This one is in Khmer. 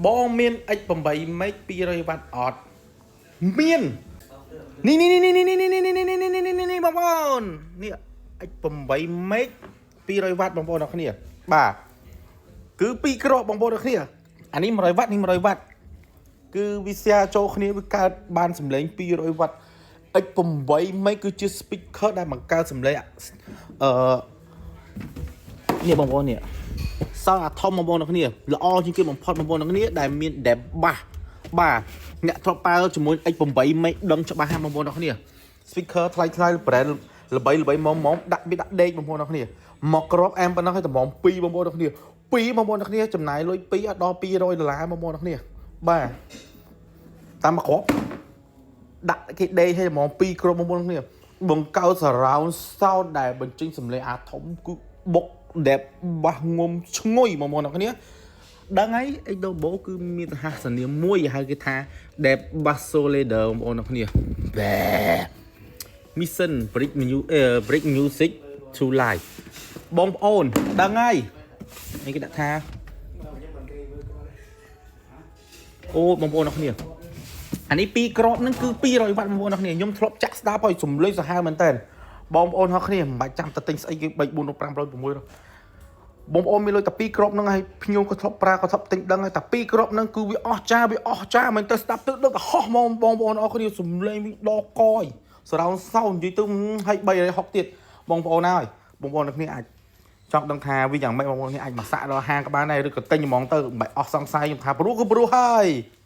បងមាន X8 Max 200 W អត់មាននេះនេះនេះនេះនេះនេះនេះនេះនេះនេះនេះនេះបងប្អូននេះ X8 Max 200 W បងប្អូនអរគ្នាបាទគឺពីរគ្រាប់បងប្អូនអរគ្នាអានេះ100 W នេះ100 W គឺវា share ចូលគ្នាវាកើតបានសម្លេង200 W X8 Max គឺជា speaker ដែលបង្កើតសម្លេងអឺនេះបងប្អូននេះ សោអាធំបងប្អូនទាំងគ្នាល្អជាងគេបំផុតបងប្អូនទាំងគ្នាដែលមាន depth bass បាទអ្នកធ្លាប់ប្រើជាមួយ X8 Max ដឹងច្បាស់ហាបងប្អូនទាំងគ្នា speaker ថ្លៃថ្លៃ brand ល្បីល្បីមុំមុំដាក់វាដាក់ដេកបងប្អូនទាំងគ្នាមកក្របអែមប៉ុណ្ណឹងឲ្យតម្រាំ2បងប្អូនទាំងគ្នា2បងប្អូនទាំងគ្នាចំណាយលុយ2អត់ដល់200ដុល្លារបងប្អូនទាំងគ្នាបាទតាមមកគ្រាប់ដាក់គេដេកឲ្យតម្រាំ2គ្រាប់បងប្អូនទាំងគ្នាបង្កើត surround sound ដែលបញ្ចេញសំឡេងអាធំគឺបុក depth bass ងុំឈ្ងុយបងប្អូនទាំងគ្នាដឹងហើយ X-Dobo គឺមានរហស្សនាមមួយហៅគេថា Depth Bass Leader បងប្អូនទាំងគ្នាបែ Mission Break New Break Music to Life បងប្អូនដឹងហើយនេះគេដាក់ថាអូបងប្អូនទាំងគ្នាអានេះពីរគ្រាប់ហ្នឹងគឺ200វ៉ាត់បងប្អូនទាំងគ្នាខ្ញុំធ្លាប់ចាក់ស្ដាប់ឲ្យសំឡេងសាហាវមែនតើបងប្អូនទាំងគ្នាមិនបាច់ចាំទៅទិញស្អីគេ3 4 500 600បងប្អូនមានលុយតែពីរគ្រាប់ហ្នឹងហើយភ្ញៀវក៏ធ្លាប់ប្រើក៏ធ្លាប់ទិញដឹងហើយតែពីរគ្រាប់ហ្នឹងគឺវាអស់ចាវាអស់ចាមែនតើស្ដាប់ទៅដូចតែហោះហ្មងបងប្អូនអរគ្នាសំឡេងវិញដល់កយ surround sound និយាយទៅឲ្យ360ទៀតបងប្អូនហើយបងប្អូនទាំងគ្នាអាចចង់ដឹងថាវាយ៉ាងម៉េចបងប្អូនគ្នាអាចមកសាក់ដល់ហាងក៏បានដែរឬក៏ទិញហ្មងទៅមិនបាច់អស់សង្ស័យខ្ញុំថាព្រោះគឺព្រោះហើយ។